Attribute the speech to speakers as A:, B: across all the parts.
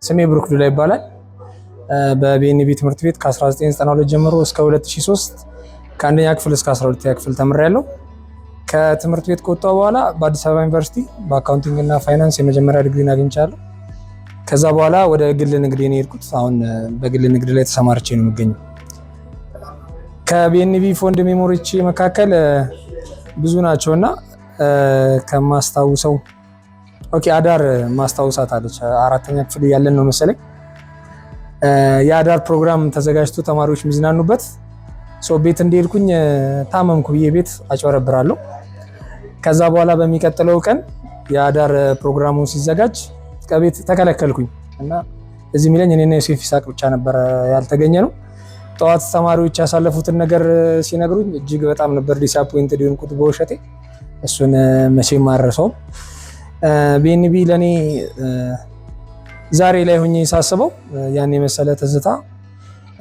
A: ስሜ ብሩክ ዱላ ይባላል። በቢኤንቢ ትምህርት ቤት ከ1992 ጀምሮ እስከ 2003 ከአንደኛ ክፍል እስከ 12ኛ ክፍል ተምሬያለሁ። ከትምህርት ቤት ከወጣሁ በኋላ በአዲስ አበባ ዩኒቨርሲቲ በ accounting እና ፋይናንስ የመጀመሪያ ዲግሪን አግኝቻለሁ። ከዛ በኋላ ወደ ግል ንግድ ነው የሄድኩት። አሁን በግል ንግድ ላይ ተሰማርቼ ነው የምገኘው። ከቢኤንቢ fond memory ዎች መካከል ብዙ ናቸውና ከማስታውሰው okay አዳር ማስታውሳት አለች። አራተኛ ክፍል እያለን ነው መሰለኝ የአዳር ፕሮግራም ተዘጋጅቶ ተማሪዎች የሚዝናኑበት፣ so ቤት እንደሄድኩኝ ታመምኩ ብዬ ቤት አጭበረብራለሁ። ከዛ በኋላ በሚቀጥለው ቀን የአዳር ፕሮግራሙ ሲዘጋጅ ከቤት ተከለከልኩኝ እና እዚህ የሚለኝ እኔና ዮሴፍ ይስሐቅ ብቻ ነበረ ያልተገኘ ነው። ጠዋት ተማሪዎች ያሳለፉትን ነገር ሲነግሩኝ እጅግ በጣም ነበር disappointed የሆንኩት በውሸቴ። እሱን መቼም አልረሳውም። ቢኤንቢ ለእኔ ዛሬ ላይ ሆኜ ሳስበው ያን የመሰለ ትዝታ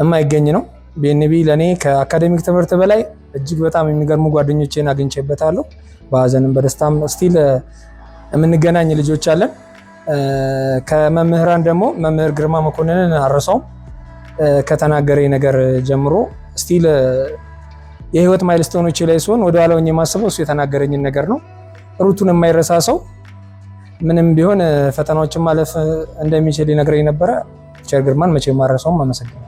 A: የማይገኝ ነው። ቢኤንቢ ለእኔ ከ academic ትምህርት በላይ እጅግ በጣም የሚገርሙ ጓደኞቼን አግኝቼበታለሁ። በሀዘንም በደስታም still የምንገናኝ ልጆች አለን። ከመምህራን ደግሞ መምህር ግርማ መኮንንን አልረሳውም። ከተናገረኝ ነገር ጀምሮ still የህይወት milestone ኦች ላይ ሲሆን ወደ ኋላ ሆኜ የማስበው እሱ የተናገረኝን ነገር ነው። Route ኡን የማይረሳ ሰው ምንም ቢሆን ፈተናዎችን ማለፍ እንደሚችል ይነግረኝ ነበረ። Teacher ግርማን መቼም አልረሳውም። አመሰግናለሁ።